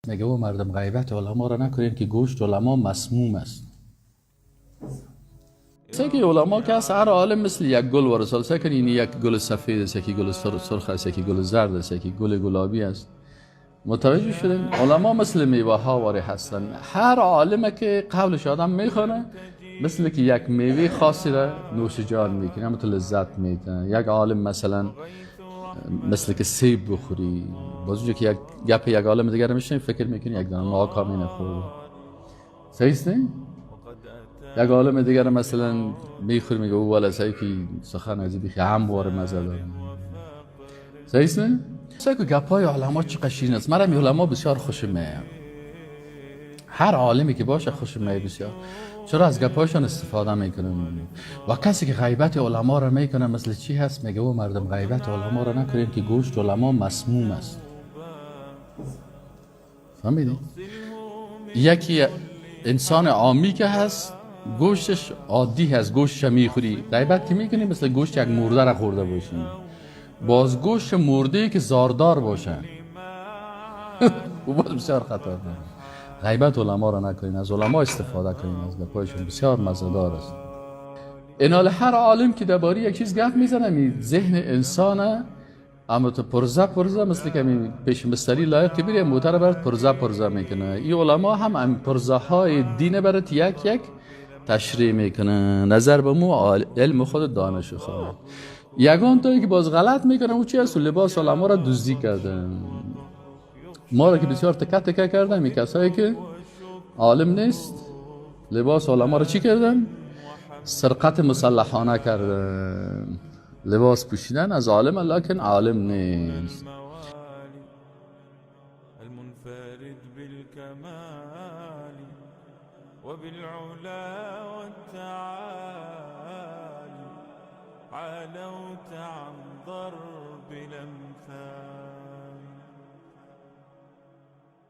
میگه او مردم غیبت علما را نکنین که گوشت علما مسموم است. سه که علما که هست، هر عالم مثل یک گل ورسال سه کنین، یک گل سفید است، یکی گل سرخ است، یکی گل زرد است، یکی گل گلابی است. متوجه شدین؟ علما مثل میوه ها واری هستن. هر عالمه که قبلش آدم میخونه مثل که یک میوه خاصی را نوش جان میکنه، هم تو لذت میده. یک عالم مثلا مثل که سیب بخوری، باز اونجا که یک گپ یک عالم دیگر میشنی فکر میکنی یک دانه ناکامی نخوری. صحیح است نه؟ یک عالم دیگر مثلا میخوری میگه او والا صحیح که سخن از بیخی هم وار مزه داره. صحیح است نه؟ صحیح که گپای علما چقدر شیرین است. مرا علما بسیار خوش میاد. هر عالمی که باشه خوش میاد بسیار. چرا از گپایشان استفاده میکنن؟ و کسی که غیبت علما را میکنه مثل چی هست؟ میگه او مردم غیبت علما را نکنین که گوشت علما مسموم است. فهمیدی؟ یکی انسان عامی که هست گوشتش عادی هست، گوشتش میخوری، غیبت که میکنی مثل گوشت یک مرده را خورده باشی. باز گوشت مرده که زاردار باشه او باز بسیار خطر داره. غیبت علما را نکنین، از علما استفاده کنین، از گپایشون بسیار مزهدار است. اینال هر عالم که درباره یک چیز گپ میزنه می ذهن انسان اما تو پرزه پرزه مثل که می پیش مستری لایق که بری موتر برات پرزه پرزه میکنه. این علما هم پرزه های دین برات یک یک تشریح میکنه، نظر به مو علم خود دانش خود. یگان تایی که باز غلط میکنه او چی است؟ لباس علما را دزدی کرده. ما را که بسیار تکه تکه کردن، می کسایی که عالم نیست لباس علما را چی کردن؟ سرقت مسلحانه کردن. لباس پوشیدن از عالم لکن عالم نیست. المنفرد بالكمال وبالعلا والتعالي، علوت عن ضرب.